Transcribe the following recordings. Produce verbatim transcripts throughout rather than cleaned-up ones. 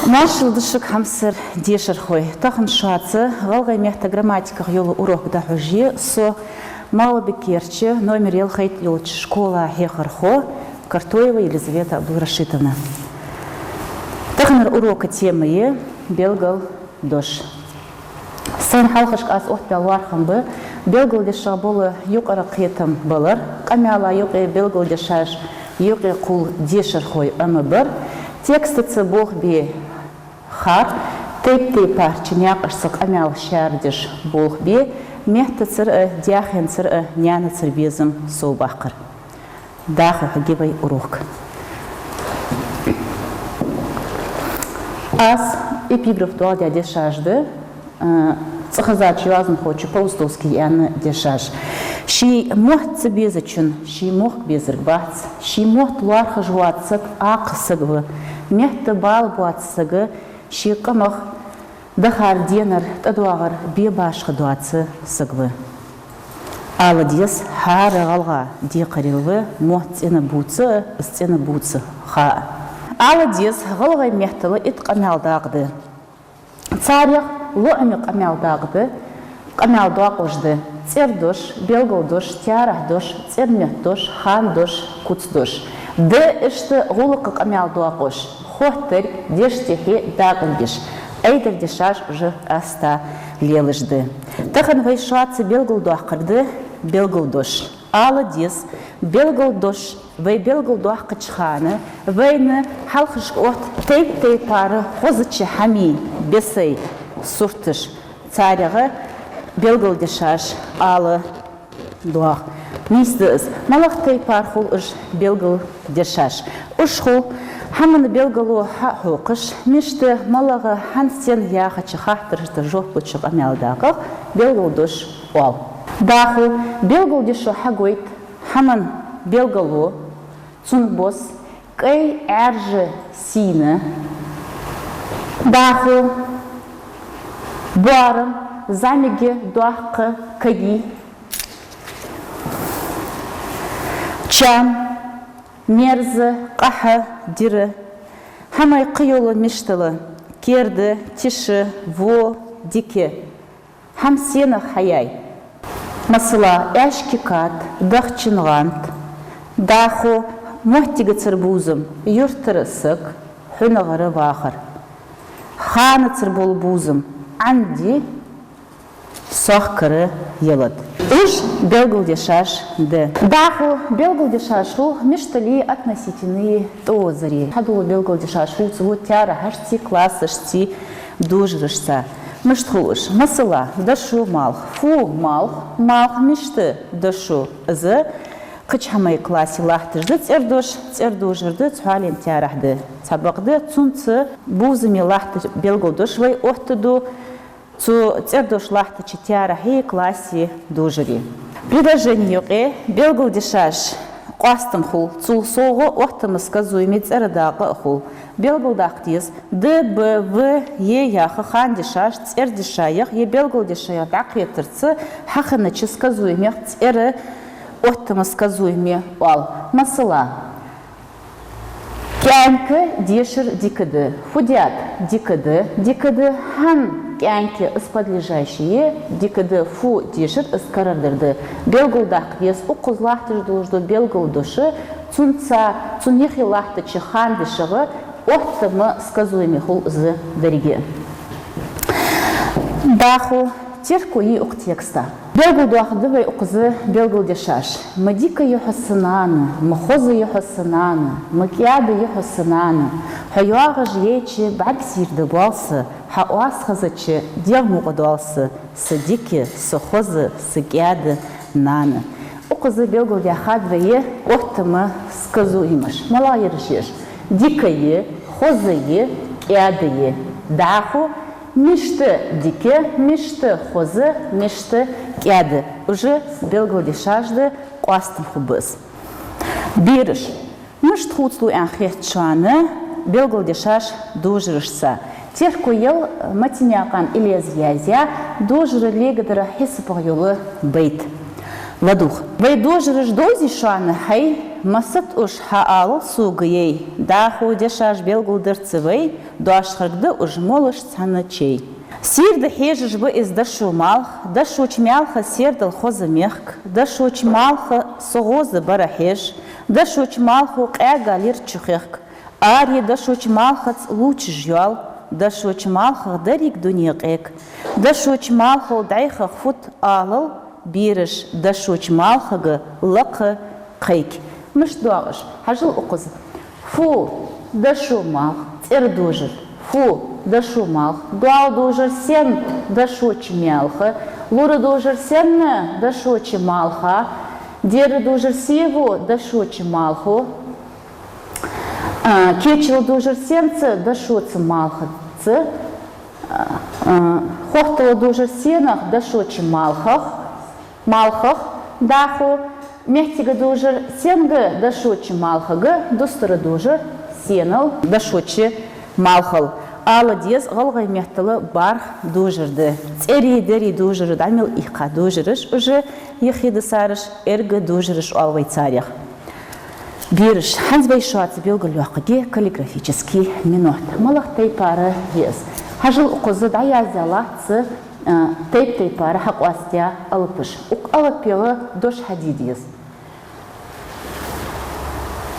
Маршал да шуга, хьамсара дешархой. Тахан шоаца гӀалгӀай метта грамматиках йола урок дӀахьош я со Малгобекерча номер ялхайтта йолча школа хьехархо Картоева Елизавета Абдулрашитовна. Таханара урока тема я белгалдош. Сайна хьалхашка аз оттабаьл лоархӀам ба белгалдешах бола юкъара кхетам балар, къамаьла юкъе белгалдешаш, юкъе кхувл дешархой Ӏомабар, текстаца болх бе хар, тайп-тайпарча наькъашца къамаьл шаьрдеш болх бе, меттацара а, даьхенцара а, наьнацара безам совбаккхар. ДӀахо хьоаге вай урок. Аз эпиграф доаладаь дешаш да, а, цӀихезача йоазонхочо Паустовски яьнна дешаш. Ший мотт ца безачун ший мохк безарг бац, ший мотт лоархӀаш воаца саг акха саг ва, метта бала боаца саг, ший къамах дахар, денар, тӀадоагӀар бе башха доаца саг ва. Ала деза, хӀара гӀалгӀа декхарийла ва мотт цӀена бувца а, из цӀена бувца ха а. Ала деза, гӀалгӀай меттала итт къамаьл дакъа да. Царех лоӀаме къамаьл дакъа да, къамаьл доакъош да: цӀердош, белгалдош, таьрахьдош, цӀерметтадош, хандош, куцдош. Да иштта гӀулакха къамаьл доакъош, хоттарг дешдехьа дакъа деш, айдар дешаш уже къаьстта лелаш да. Тахан вай шоаца белгалдоаккхарг да белгалдош. Ала деза, белгалдош вай белгалдоаккхача хана вайна хьалхашка отт тайп-тайпара хозача хӀамий бесай сурташ, царех белгалдешаш ала доагӀа. Нийса да из. МалагӀа тайпара хул уж белгалдешаш? Уж хул хӀаман белгало хьахьокхаш, мишта, малагӀа, хӀанз, сенна яхача хаттарашта жоп луча къамаьл дакъах белгалдош оал. ДӀахо белгалдешо хьагойт хӀаман белгало, цун бос, кӀай Ӏаьржа сийна. ДӀахо боарам, зӀамига доккха кагий, чам, мерза, къахьа дира, хӀамай кхыйола мишта ла, керда, тиша, во, дика. ХӀама сенах хьаяьй. Масала, аьшка кад, дахчан гӀанд. ДӀахо моттигацара бувзам, юртара саг, хьунагӀара вахар. Ханацара бола бувзам, Ӏанди, сохкара ялат. Уж белгалдешаш да. ДӀахо белгалдешаш хул мишта ле относительни тӀаозаре. Хьадола белгалдешаш хул цу таьрахьашцеи классашцеи дожарашца. Мишта хул уж? Масала, дошо малх. Фу малх? Малх мишта дошо? Из кхыча хӀамай классе латташ да цӀердош, цӀердожар да, цхьоален таьрахь да. Цхьабакъда, цунца бувзаме латта белгалдош вай оттаду цу цӀердош латтача таьрахьеи классе дожареи. Предложени юкъе белгалдешаш къоастам хул, цул совгӀа оттама сказуеми цӀера дакъа а хул. Белгалдаккха деза: д, б, в, е яха хандешаш цӀердешаех е белгалдешаех дӀакхетарца хьахиннача сказуемех цӀера оттама сказуеми оал. Масала, кӀаьнка дешар дика да. Фу даьд? Дика да. Дика да. ХӀана кӀаьнка, из подлежащее, дика да, фу дешар, из карардар да. Белгалдаккха деза, укхаза латташ долаш да белгалдош, цунца, цун юхе латтача хандешагӀа оттама сказуеми хул из деррига. ДӀахо терко я укх текста. Белгалдоахаргда вай укхаза белгалдешаш. Ма дика я хьо, са нана, ма хоза я хьо, са нана, ма кӀаьда я хьо, са нана. Хьо йоагӀаш яйча, бӀаргсийрдоал са, хьа оаз хезача, дегӀ мукъадоал са, са дика, са хоза, са кӀаьда нана. Укхаза белгалдаьхад вай оттама сказуемаш. МалагӀа я ераш? Дика я, хоза я, кӀаьда я. ДӀахо мишта дика, мишта хоза, мишта кӀаьда. Уже белгалдешаш да, къоастам хургба из. Бераш, мишта хувцалу аьнна хет шоана белгалдешаш дожарашца? Терко ял Матенаькъан Илеза язъяь, дожара легадара хьисапах йола байт. ЛадувгӀа. Вай дожараш довзий шоана хьай Масат уж хьаалал сога, ей, дӀахо дешаш белгалдир ца вай, доашхарг да уж молаш цхьана чей. Сийрда хьежаш ба из дошо малх, дошоча маьлха сердал хоза мехк, дошоча малха со гӀоза бара хьеж, дошоча малхо къаьга лир чу хехк. Аре дошоча малхаца лувчаш йоал, дошоча малхах деррига дуне къек. Дошоча малхал дӀайха фуд алал, бераш, дошоча малхага лакха кхайк. Мишта доагӀаш? Хьажал укхаза. Фу, дошо малх, цӀера дожар. Фу, дошо малх, доал дожар сен, дошоча маьлха, лура дожар сенна, дошоча малха, дера дожар сего, дошоча малхо, а, кечала дожар сенца, дошоца малхаца, а, а, хоттала дожар сенах, дошоча малхах, малхах, дӀахо, моттига дожар сенга, дошоча малхага, дустара дожар сенал, дошоча малхал. Ала деза, гӀалгӀай меттала бархӀ дожар да. ЦӀерий, дерий дожара дӀа мел ийккха дожараш, уже яхийдасараш эрга дожараш оал вай царех. Бераш, хӀанз вай шоаца белгалйоаккхаргья каллиграфический минот. МалагӀа тайпара я из? Хьажал укхаза дӀаяздаь латт са, а, тайп-тайпара хьакъоастадаь алапаш. Укх алапех дош хьаде деза.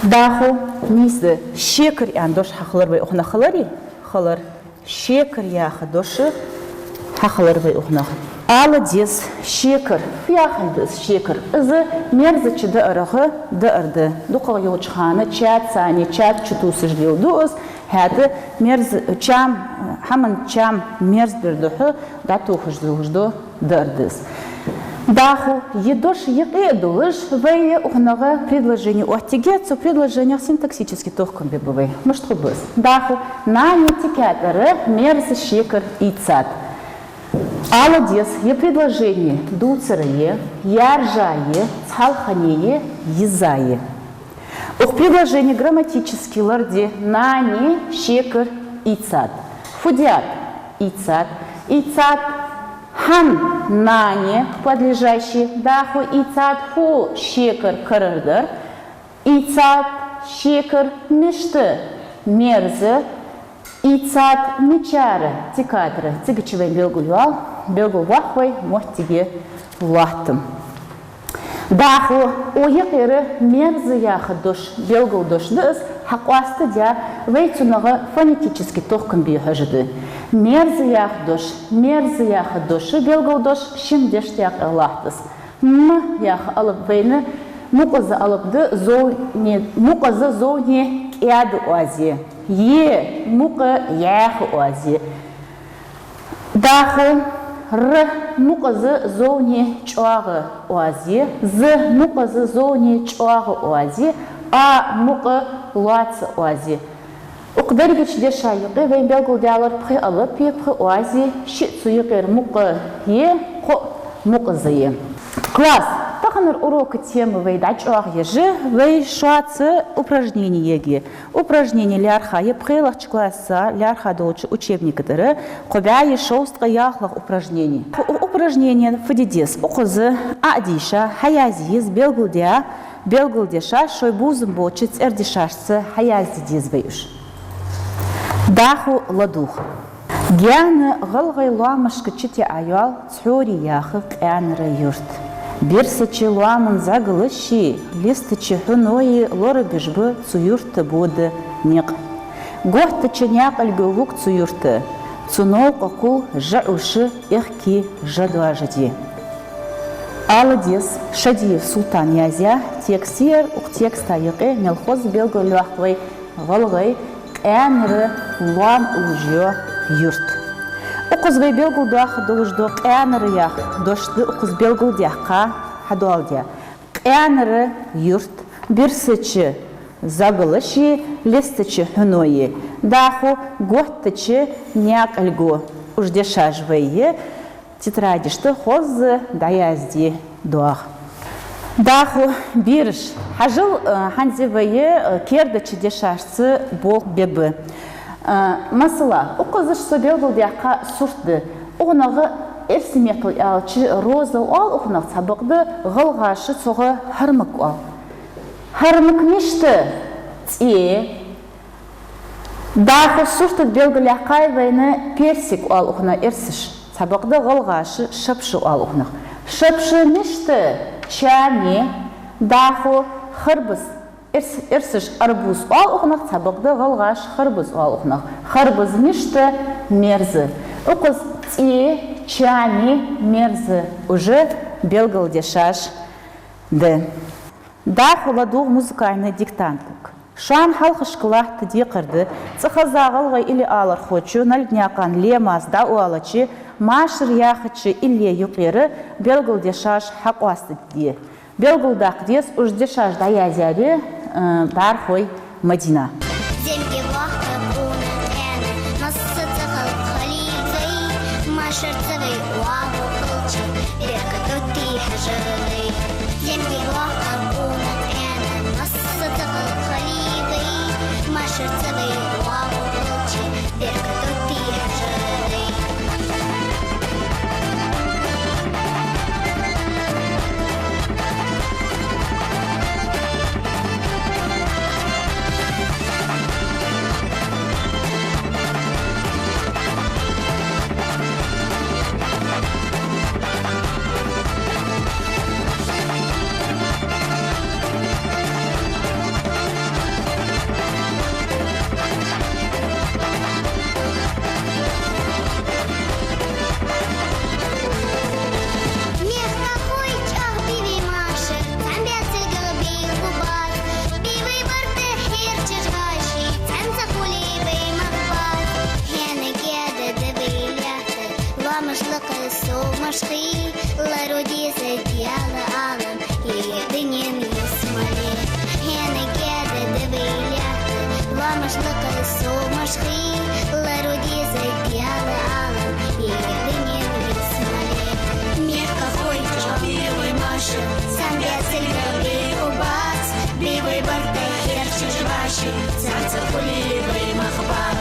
ДӀахо нийса да, шекар аьнна дош хьахилар вай укханах, хиларий? Хилар. Шекар яха дош хьахилар вай укханах. Ала деза, шекар. Фу яхилга да из шекар? Из мерзача даарах даар да. ДукхагӀа йолча хана чад цани чад чутувсаш леладу из. ХӀаьта мерз-, чам, хӀаман чам мерза бер духьа дӀатохаш долаш да даар да из. ДӀахо, ер дош юкъе а долаш, вай укханах предложени оттаергья, цу предложенех синтаксически тохкам бергба вай. Мишта хургба из? ДӀахо, нани тика тӀара мерза шекар ийцад. Ала деза, ер предложени дувцар я, яржа я, цхьалхане я, йиза я. Укх предложене грамматически лораде: нани шекар ийцад. Фу даьд? Ийцад. Ийцад хӀама, нани, подлежащее, дӀахо ийцад фу? Шекар, карардар. Ийцад шекар мишта? Мерза. Ийцад мичара? Тика тӀара. Цигача вайна белгалйоал, белгалвоаккх вай моттиге лоаттам. ДӀахо, укх юкъера мерза яха дош, белгалдош да из, хьакъоастадаь, вай цунах фонетически тохкам бе хьожаргда. Мерза яха дош, мерза яха дош, белгалдош шин дешдакъа латт из. М яха алап вайна мукъаза алап да, зовне, мукъаза зовне кӀаьда оаз я. Е мукъа яьха оаз я. ДӀахо, р мукъаза зовне чӀоагӀа оаз я, з мукъаза зовне чӀоагӀа оаз я, а мукъа лоаца оаз я. Укх дерригача дешай юкъе вайна белгалдаьлар пхи алапи, пхи оази, шиъ цу юкъера мукъа я, кхоъ мукъаза я. Класс! Таханара урока тема вай дӀачӀоагӀъеш, вай шоаца упражнени ергья. Упражнени лаьрхӀа я пхелагӀча класса лаьрхӀа долча учебника тӀара, кхо бӀаь шовзткъа ялхлагӀа упражнени. Укх упражнене фу де деза? Укхаза Ӏо а дийша, хьаязъе еза белгалдаь, белгалдешаш, шоай бувзам болча цӀердешашца хьаязде деза вай уж. ДӀахо ладувгӀа. Гаьна гӀалгӀай лоамашка чутеӀа йоал Цхьори яха къаьнара юрт. Бирсача лоаман зӀагалаши, листача хьунои лорабеш ба цу юрта бода никъ. Готтача наькъалго вуг цу юрта, цу новкъа кхул жа Ӏуша, эхки жа дожаде. Ала деза, Шадиев Султана язъяь текст я ер, укх текста юкъе мел хоза белгалйоаккх вай гӀалгӀай къаьнара лоам уллаш йола юрт. Укхаза вай белгалдоахаргдолаш дола къаьнара яха дош да укхаза белгалдаьккха, хьадоаладаь. Къаьнара юрт, бирсача зӀагалаши, листача хьунои, дӀахо готтача наькъалго, уж дешаш вай тетрадешта хоза дӀаязде доагӀа. ДӀахо, бераш, хьажал, э, хӀанз вай, э, кердача дешашца болх бергба. Э, масала, укхаза со белгалдаьккха сурт да. Укханах эрсий меттала аьлча роза оал, укханах цхьабакъда гӀалгӀаша цох хӀармаг оал. ХӀармак мишта? ЦӀе. ДӀахо сурта тӀа белгалъяьккхай вайна персик оал укхунах эрсаша. Цхьабакъда гӀалгӀаша шапшо оал укхунах. Шапшо мишта? Чане. ДӀахо харбаз. Эрс-, эрсаша арбуз оал укхунах, цхьабакъда гӀалгӀаша харбаз оал укхунах. Харбаз мишта? Мерза. Укхаза цӀе, чане, мерза уже белгалдешаш да. ДӀахо ладувгӀа музыкальни диктантага. Шоана хьалхашка латта декхар да, цкъа хеза гӀалгӀай илли алархочо Налгнаькъан Лемас дӀаоалача, машар яхача илли юкъера белгалдешаш хьакъоастаде. Белгалдаккха деза уж дешаш дӀаязъяьр, э, бӀарахой Мадина. Земге вахка къона къена, масса ца хал хали вай, машар ца вай, вагу халча, берка доттий хьажа вай. Земге вахка къона къена, масса ца хал хали вай, машар ца вай, вагу халча, берка доттий хьажа вай. Мехкахой чӀоагӀа бий вай машар, цхьан бецагал бий хубар, бий вай барта хьерчаш гӀаши, цхьанца хулий вай мах бар. Хьена кеда да вай лаьтта, лоамаш лакха совмаш хий, лару деза Даьла Ӏалам, е дунен ялсмале. Хьена кеда да вай лаьтта, лоамаш лакха совмаш хий, лару деза Даьла Ӏалам, е дунен ялсмале. Мехкахой чӀоагӀа бий вай машар, цхьан бецагал бий хубар, бий вай барта хьерчаш гӀаши, цхьанца хулий вай мах бар.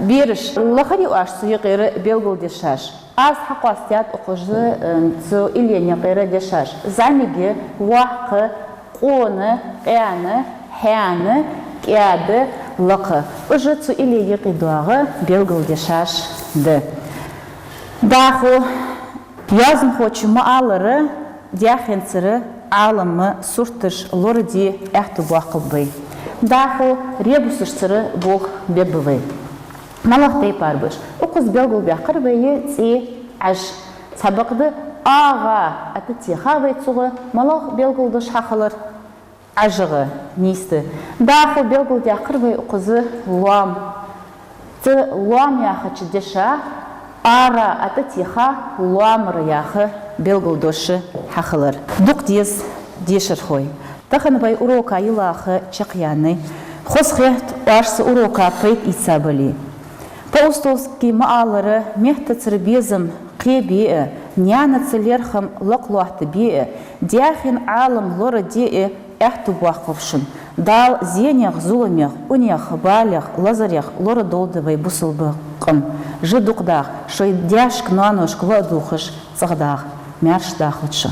Бераш, лахарий оаш цу юкъера белгалдешаш? Аз хьакъоастадаьд укхаза, э, цу иллен юкъера дешаш: зӀамига, воккха, къона, къаьна, хьаьна, кӀаьда, лакха. Уж цу иллен юкъе доагӀа белгалдешаш да. ДӀахо йоазонхочо ма аллара, даьхенцара Ӏалама сурташ лораде аьттув боаккхалба вай. ДӀахо ребусашцара болх бергба вай. МалагӀа тайпара ба уж? Укхаза белгалбаьккхар вай цӀе, Ӏаж. Цхьабакъда агӀа атта теха вай цугӀа, малагӀа белгалдош хьахилар? ӀажагӀа, нийса да. ДӀахо белгалдаьккхар вай укхаза лоам. Цу лоам яхача деша ара атта теха лоамара яха белгалдош хьахилар. Дукха деза, дешархой. Тахан вай урока йилаха чакхъяьннай. Хоза хет оаш цу урока пайда ийца бале. Паустовски ма аллара, меттацара безам кхебе а, наьнаца лерхӀам лакхлоаттабе а, даьхен Ӏалам лораде а аьттув боаккхалба шун. Дала зенех, зуламех, унех, балех, лазарех лорадолда вай бусалба къам. Жа дукха дагӀа, шоай даьшка, ноаношка ла а дувгӀаш, цӀагӀа дагӀа. Маьрша дахалда шо.